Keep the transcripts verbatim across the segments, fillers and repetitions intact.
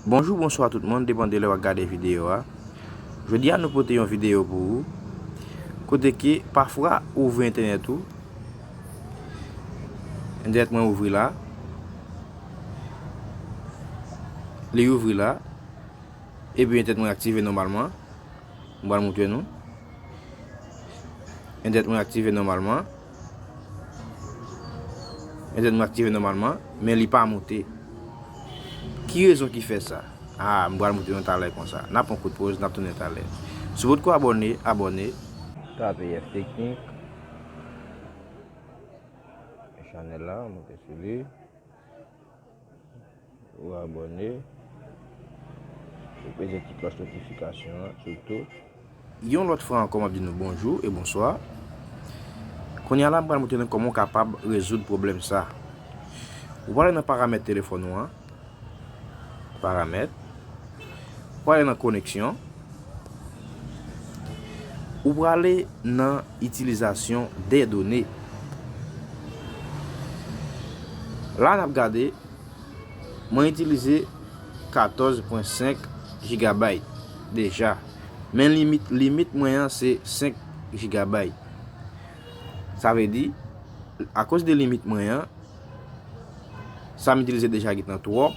Bonjou, bonswa tout moun, depann de lè w ap gade videyo a. Jodi a nou pote yon videyo pou ou, kote ke pafwa ou ouvri entènèt ou, entènèt mwen ouvri la, li ouvri la, epi entènèt mwen aktive nòmalman, m pral montre nou. Entènèt mwen aktive nòmalman. Entènèt mwen aktive nòmalman, men li pa monte. Ki rezon ki fè sa? A, m pral montre nou talè konsa. N ap pran kout poz, n ap tounen talè. Si w potko abòne, abòne. Tape F Teknik. Chanèl la, monte sou li. Ou abòne. Ou peze ti klòch notifikasyon an sitou. Yon lòt fwa ankò, m ap di nou bonjou e bonswa. Kounye a la, m pral montre nou kòman w kapab rezoud pwoblèm sa. Ou prale nan paramèt telefòn ou an. Paramèt. Ou prale nan koneksyon. Ou prale nan itilizasyon dè done. La, n ap gade, mwen itilize katòz pwen senk jigabayt deja. Men limit, limit mwen an se senk jigabayt. Sa vle di, akoz de limit mwen an, sa m itilize deja gentan twòp,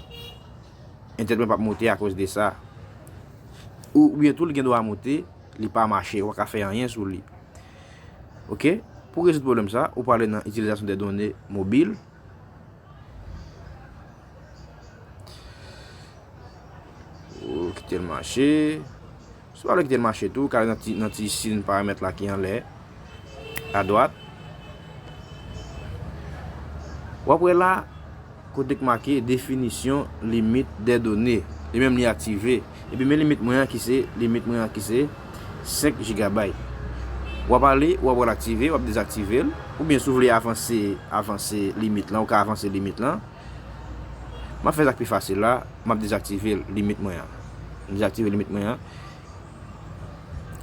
entènèt mwen p ap monte akoz de sa. Ou, oubyen tou, li gen dwa monte, li pa mache, ou pa ka fè anyen sou li. Oke? Pou rezoud pwoblèm sa, ou prale nan itilizasyon dè done mobil. Ou kite l mache. Si w pa vle kite l mache tou, ou ka ale nan ti, nan ti siy paramèt la ki anlè, adwat. W ap wè la, kote k make definisyon limit dè done. Li menm li aktive. Epi men limit mwen an ki se, limit mwen an ki se senk jigabayt. W ap ale, w ap wè l aktive, w ap dezaktive l. Oubyen si w vle avanse, avanse limit lan, ou ka avanse limit lan. M ap fè sa k pi fasil la, m ap dezaktive limit mwen an. M dezaktive limit mwen an.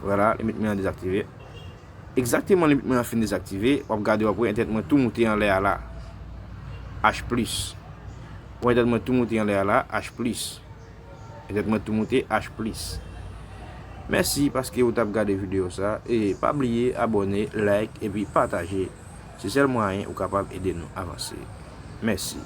Vwala, limit mwen an dezaktive. Egzakteman limit mwen an fin dezaktive, w ap gade, w ap wè entènèt mwen tou moute anlè a la. H plis. Ou wè entènèt mwen tou moute anlè a la, H plis. Entènèt mwen tou moute, H plis. Mèsi paske ou t ap gade videyo sa. E pa bliye abòne, like, epi pataje. Se sèl mwayen ou kapab ede nou avanse. Mèsi.